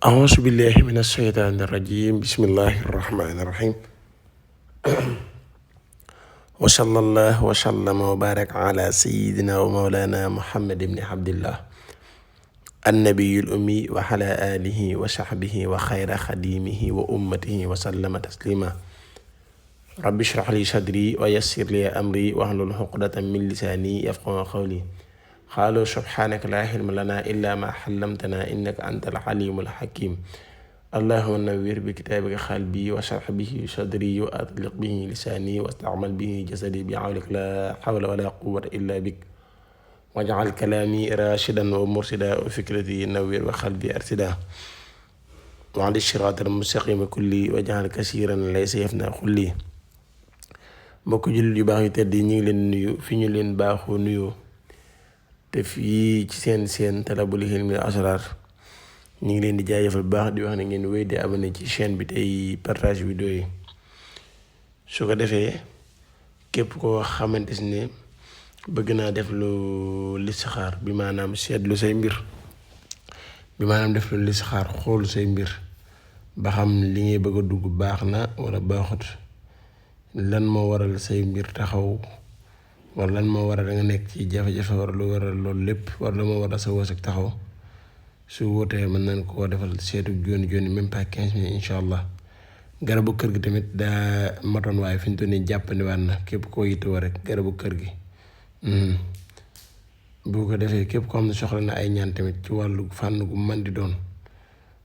أعوذ بالله من الشيطان الرجيم بسم الله الرحمن الرحيم وصلى الله وسلم وبارك على سيدنا ومولانا محمد بن عبد الله النبي الأمي وعلى آله وصحبه وخير خديمه وأمته وسلم تسليما رب اشرح لي صدري ويسر لي أمري واحلل عقدة من لساني يفقهوا قولي قالوا سبحانك لا علم لنا إلا ما علمتنا إنك أنت العليم الحكيم اللهم نوّر بكتابك قلبي واشرح به صدري وأطلق به لساني واستعمل به جسدي بعونك لا حول ولا قوة إلا بك واجعل كلامي راشدا ومرشدا وفكرتي نوّر وقلبي أرشدا وعلى الصراط المستقيم كلي واجعل كثيرا ليس يفنى خلي mbokk jullit yu baax yu tedd yi ñu ngi leen nuyu fi ñu leen baaxoo nuyoo te fii ci seen Talabul Hilmi Asrar ñu ngi leen di jaajëfal bu baax di wax ne ngeen wéy di abonné ci chaîne bi tey partage vidéo yi su ko defee képp koo xamante ne bëgg naa def lu listixaar bi maanaam seetlu say mbir bi maanaam def lu listixaar xool say mbir ba xam li ngay bëgg a dugg baax na wala baaxut lan moo waral say mbir taxaw wala lan moo waral nga nekk ci jafe-jafe wala lu waral loolu lépp wala moo waral sa wërsëg taxaw su wootee mën nañ koo defal seetu jooni même pas 15 minutes incha allah garabu kër gi tamit daa matoon waaye fi ñu toll nii jàppandiwaat na képp koo yittewoo rek garabu kër gi bu ko defee képp koo xam ne soxla na ay ñaan tamit ci wàllu fànn gu man di doon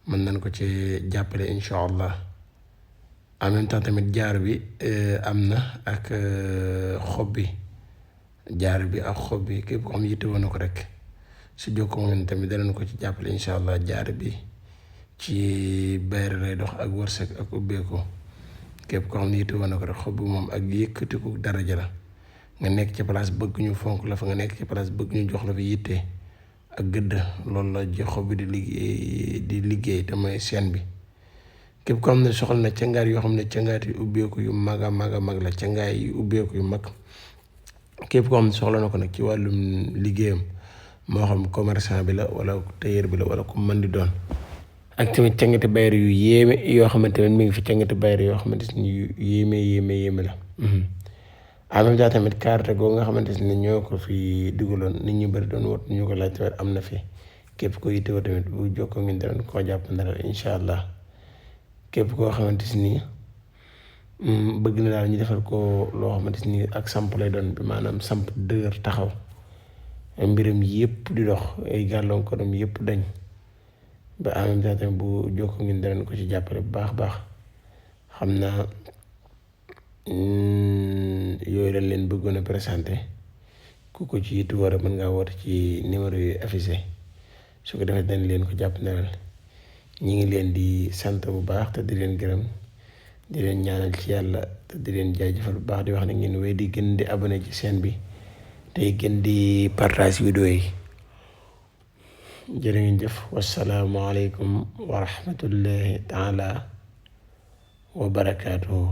mën nañ ko ci jàppale incha allah en même temps tamit jaar bi am na ak xob bi jaar bi ak xob bi képp koo xam ne yittewoo na ko rek su jokkoo moom tamit danañ ko ci jàppale incha allah jaar bi ci bayre lay dox ak wërsëg ak ubbeeku képp koo xam ne yittewoo na ko rek xob bi moom ak yëkkatiku daraja la nga nekk ci place bëgg ñu fonk la fa nga nekk ci place bëgg ñu jox la fa yitte ak gëdd loolu la ji xob bi di liggéey te mooy seen bi képp koo xam ne soxla na cangaar yoo xam ne cangaat yu ubbeeku yu mag a mag la cangaay yu ubbeeku yu mag képp koo xam ne soxla na ko nag ci wàllum liggéeyam moo xam commerçant bi la wala tailleur bi la wala ku mën di doon ak tamit cangati bayre yu yéeme yoo xamante ne mi ngi fi cangati bayre yoo xamante ne yu yéeme la en même temps tamit carte goo nga xamante ne ñoo ko fi dugaloon nit ñu bëri doon wot ñu ko laaj tamit am na fi képp ko yittewoo tamit bu jokkoo ngeen doon koo jàpp ndara incha allah képp koo xamante ni bëgg na daal ñu defal ko loo xamante ni ak samp lay doon bi maanaam samp dëgër taxaw mbiram yëpp di dox ay gàllankooram yëpp dañ ba en même temps tamit bu jokkoo ngeen danañ ko ci jàppale bu baax xam naa yooyu lañ leen bëggoon a présenté ku ko ci yitu war a mën ngaa woote ci numéro yu affiché su ko defee dañ leen ko jàpp ndalal ñi ngi leen di sant bu baax te di leen gërëm di leen ñaanal ci yàlla te di leen jaajëfal bu baax di wax ne ngeen wéy di gën di abonné ci chaîne bi tey gën di partage vidéo yi jërë ngeen jëf wassalaamu aleykum wa rahmatullahi taala wa barakaatuhu